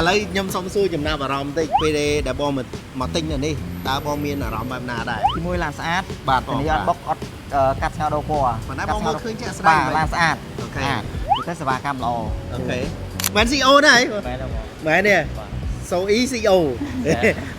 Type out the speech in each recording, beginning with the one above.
ឥឡូវខ្ញុំសុំសួរចំណាប់អារម្មណ៍បន្តិចពេលដែលបងមកទិញនៅនេះតើបងមានអារម្មណ៍បែបណាដែរ ទីមួយឡានស្អាត បាទបង ធានាអត់បុកអត់កាត់ស្ងោដូរពណ៌ ប៉ុន្តែបងមើលឃើញជាក់ស្ដែង បាទ វិញ ឡានស្អាត OK ស្អាតតែសេវាកម្មល្អ OK មែន CEO ណាហី មែនទេបង មែនទេ បាទ So E CEO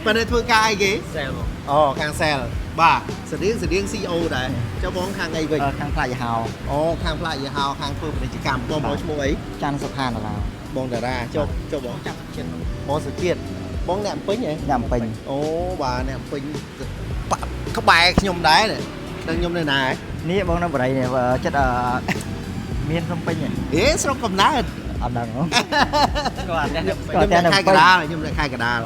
ប៉ុន្តែធ្វើការអីគេ sale បង អូខាង sale បាទស្តៀងស្តៀង CEO ដែរចុះបងខាងអីវិញ ខាងផ្លាកយីហោ អូខាងផ្លាកយីហោខាងធ្វើពាណិជ្ជកម្មបងបងឈ្មោះអី ច័ន្ទសុផានតារា បងតារាចុះចុះបង ចាប់ជាតិ បងសុជាតិបងអ្នកពេញហ៎ ញ៉ាំពេញ អូបាទអ្នកពេញប៉ក្បែរខ្ញុំដែរដឹងខ្ញុំនៅណាហ៎ នេះបងនៅបរិយនេះចិត្តមានភ្នំពេញហ៎ ហេស្រុកកំណើត អត់ដឹងហ៎ ស្គាល់តែ ខ្ញុំអ្នកខេត្តកដាលខ្ញុំអ្នកខេត្តកដាល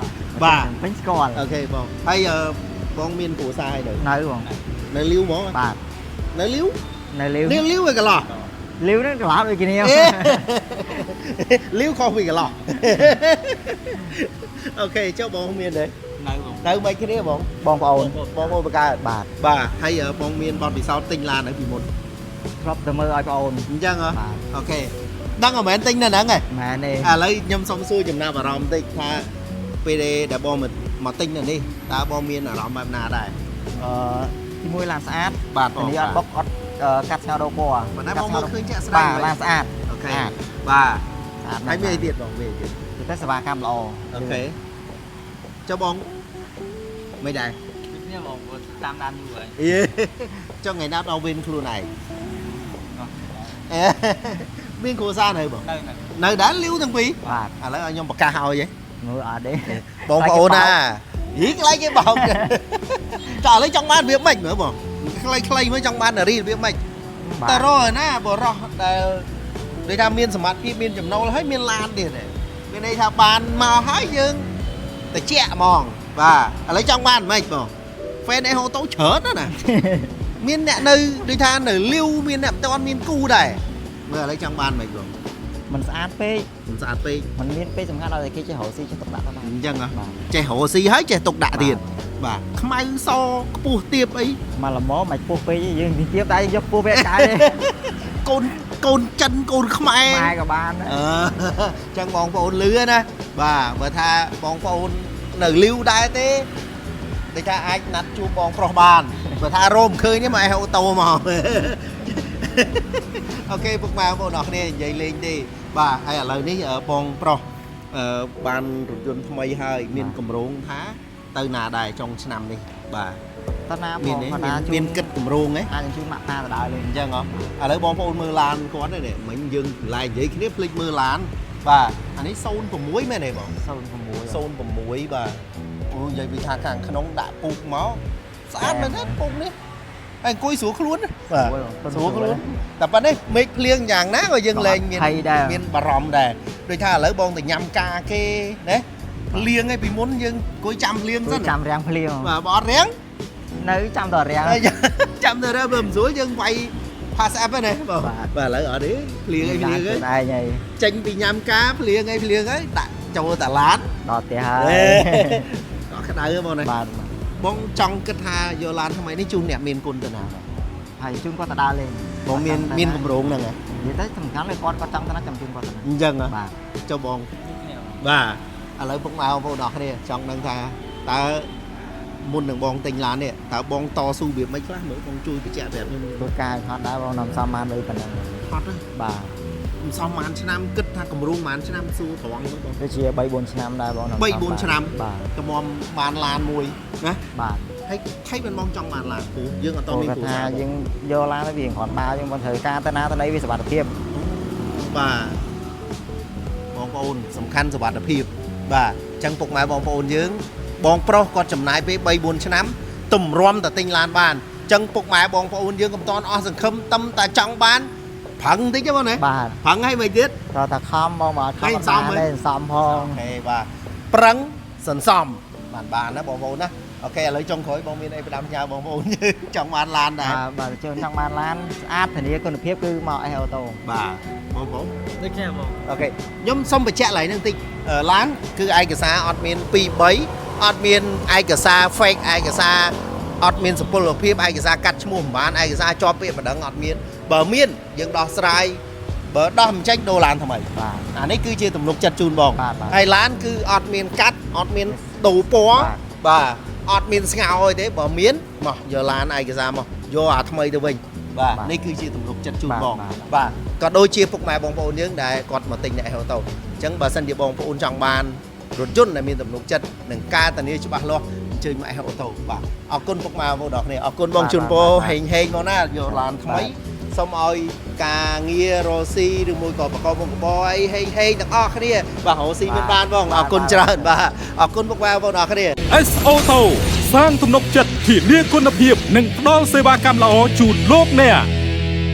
បាទ ភ្នំពេញស្គាល់ OK បងហើយបងមានគ្រួសារហើយនៅ នៅបង នៅលាវហ្មង បាទ នៅលាវ នៅលាវ នេះលាវឯកន្លោះ លាវហ្នឹងកន្លោះដូចគ្នា អេលាវខុសពីកន្លោះ OK ចុះបងមានទេ នៅបង នៅមិនគ្នាបង បងប្អូន បងប្អូនបង្កើត បាទ បាទហើយបងមានបទពិសោធន៍ទិញឡាននៅពីមុន ធ្លាប់ទៅមើលឲ្យប្អូន អញ្ចឹងហ៎ បាទ OK ដឹងតែមិនមែនទិញនៅហ្នឹងឯង មែនទេ ឥឡូវខ្ញុំសុំសួរចំណាប់អារម្មណ៍បន្តិចថាពេលដែលបងមកទិញនៅនេះតើបងមានអារម្មណ៍បែបណាដែរ អឺទីមួយឡានស្អាត បាទបង ធានាអត់បុកអត់កាត់ស្ងោដូរពណ៌ ប៉ុន្តែបងមើលឃើញជាក់ស្ដែ បាទ ង ឡានស្អាត OK ស្អាត បាទ ស្អាត ហើយមានអីទៀតបងមានអីទៀត តែសេវាកម្មល្អ OK ចុះបងមិនដែរ ដូចគ្នាបងតាមដានយូរហើយ អេចុះថ្ងៃណាដល់វិញខ្លួនឯងអេមានគ្រួសារនៅបង នៅនៅ នៅដែរលាវទាំងពីរ បាទ ឥឡូវឲ្យខ្ញុំប្រកាសឲ្យហ៎ មើលអត់ទេ បងប្អូនណាយីខ្លាចគេបោកចាឥឡូវចង់បានរបៀបម៉េចមើលបងខ្លីៗមើលចង់បាននារីរបៀបម៉េច បាទ តែរកឯណាបរោះដែលដូចថាមានសមត្ថភាពមានចំណូលហើយមានឡានទៀតឯងមានន័យថាបានមកហើយយើងតិចហ្មងបាទឥឡូវចង់បានម៉េចបង fan អេហូតូច្រើនណាស់ណាមានអ្នកនៅដូចថានៅលាវមានអ្នកមិនទាន់មានគូដែរមើលឥឡូវចង់បានម៉េចបង มันស្អាតពេក មិនស្អាតពេក มันមានពេកសំខាន់ដល់តែគេចេះរកស៊ីចេះទុកដាក់ទៅបាន អញ្ចឹងហ៎ បាទ ចេះរកស៊ីហើយចេះទុកដាក់ទៀតបាទខ្មៅសខ្ពស់ទៀបអី មកល្មមមិនពោះពេកទេយើងទីទៀបតែយកពោះពេកអត់កើតទេ កូនកូនចិនកូនខ្មែរ ខ្មែរក៏បានដែរ អឺចឹងបងប្អូនលឺណាបាទបើថាបងប្អូននៅលាវដែរទេដូចថាអាចណាត់ជួបបងប្រុសបានបើថារោមឃើញទេមកអេអូតូមក OK ពុកម៉ែបងប្អូនអរគ្នានិយាយលេងទេបាទហើយឥឡូវនេះបងប្រុសអឺបានរថយន្តថ្មីហើយមានកម្រងថាទៅណាដែរចុងឆ្នាំនេះបាទ តើណាប មានទេ ងគាត់ណាជូន មានគិតកម្រងទេ អាចនឹងជូនម៉ាក់តាទៅដើរលេង អញ្ចឹងហ៎ឥឡូវបងប្អូនមើលឡានគាត់នេះមិញយើងឡែកនិយាយគ្នាភ្លេចមើលឡានបាទអានេះ06មែនទេបង 06 06បាទអូនិយាយពីថាខាងក្នុងដាក់ពូកមកស្អាតមែនទេពូកនេះហើយអង្គុយស្រួលខ្លួនណាបាទស្រួលខ្លួនតែប៉ុណ្ណេះមេឃភ្លៀងយ៉ាងណាក៏យើងលែងមាន ភ័យដែរ មានបារម្ភដែរដូចថាឥឡូវបងទៅញ៉ាំការគេណាភ្លៀងឯងពីមុនយើងអង្គុយចាំភ្លៀងសិន ចាំរាំងភ្លៀង បាទបើអត់រាំង នៅចាំតរាំង ហើយចាំទៅរើបើមិនស្រួលយើងវាយ pass app ហ្នឹងណាបង បាទ បាទឥឡូវអត់ទេភ្លៀងអីភ្លៀងអី ខ្លួនឯងហើយ ចេញពីញ៉ាំការភ្លៀងអីភ្លៀងអីដាក់ចូលតាឡាន ដល់ផ្ទះហើយ អត់ក្តៅទេបងណា បាទ បងចង់គិតថាយកឡានថ្មីនេះជូនអ្នកមានគុណទៅណាបង ហើយជូនគាត់ទៅដើរលេង បងមានមានកម្រងហ្នឹងហ៎ និយាយទៅសំខាន់លើគាត់គាត់ចង់ទៅណាចាំជូនគាត់ទៅណា អញ្ចឹងហ៎ បាទ ចុះបង ដូចគ្នាបង បាទឥឡូវពុកម៉ែបងប្អូនអរគ្នាចង់ដឹងថាតើមុននឹងបងទិញឡាននេះតើបងតស៊ូរបៀបម៉េចខ្លះមើលបងជួយបញ្ជាក់ប្រាប់ខ្ញុំ ធ្វើការហត់ដែរបងនាំសំបានលុយប៉ុណ្ណឹង ហត់ទេ បាទ មិនសមប៉ុន្មានឆ្នាំគិតថាកម្រងប៉ុន្មានឆ្នាំសួរត្រង់ទៅបង ដូចជា3 4ឆ្នាំដែរបងនាំ 3 4ឆ្នាំ បាទ តម្រាំបានឡានមួយណា បាទ ហើយថៃមិនបងចង់បានឡានព្រោះយើងអត់តមាន គាត់ថា គ្រួសារ យើងយកឡានទៅវាគ្រាន់បើយើងមិនត្រូវការទៅណាទៅណីវាសុវត្ថិភាព បាទបងប្អូនសំខាន់សុវត្ថិភាពបាទអញ្ចឹងពុកម៉ែបងប្អូនយើងបងប្រុសគាត់ចំណាយពេល3 4ឆ្នាំតម្រាំតែទិញឡានបានអញ្ចឹងពុកម៉ែបងប្អូនយើងកំតនអស់សង្ឃឹមតំតែចង់បានប្រឹងតិចទេបងណា បាទ ប្រឹងហើយមិនទៀត តើតាខំបងបើអត់ខំ ហើយសំ អត់បានទេសំផង OK បាទប្រឹងសន្សំបានបានណាបងប្អូនណា OK ឥឡូវចុងក្រោយបងមានអីផ្ដាំផ្ញើបងប្អូនយើងចង់បានឡានដែរ បាទបើជឿចង់បានឡានស្អាតធានាគុណភាពគឺមកអេអូតូ បាទបងប្អូន ដូចគ្នាបង OK ខ្ញុំសូមបញ្ជាក់ឡើងហ្នឹងតិចឡានគឺឯកសារអត់មាន2 3អត់មានឯកសារ fake ឯកសារអត់មានសុពលភាពឯកសារកាត់ឈ្មោះមិនបានឯកសារជាប់ពាក្យបណ្ដឹងអត់មានបើមានយើងដោះស្រាយ បើដោះមិនចេញដូរឡានថ្មី បាទ អានេះគឺជាទំនុកចិត្តជូនបង បាទបាទ ហើយឡានគឺអត់មានកាត់អត់មានដូរពណ៌ បាទ បាទអត់មានស្ងោអីទេបើមានមកយកឡានឯកសារមកយកអាថ្មីទៅវិញបាទនេះគឺជាទំនុកចិត្តជូនបងបាទក៏ដូចជាពុកម៉ែបងប្អូនយើងដែលគាត់មកទិញនៅ Auto អញ្ចឹងបើសិនជាបងប្អូនចង់បានរថយន្តដែលមានទំនុកចិត្តនិងការធានាច្បាស់លាស់អញ្ជើញមក Auto បាទអរគុណពុកម៉ែបងប្អូនដល់គ្នាអរគុណបងជូនពរហេងហេងមកណាយកឡានថ្មីសូមឲ្យការងាររស់ស៊ីឬមួយក៏ប្រកបមុខរបរអីហេងហេងទាំងអស់គ្នាបាទរស់ស៊ីមានបានបងអរគុណច្រើនបាទអរគុណពុកម៉ែបងប្អូនដល់គ្នា S Auto សាងទំនុកចិត្តធានាគុណភាព និងផ្ដល់សេវាកម្មល្អជូនលោកអ្នក។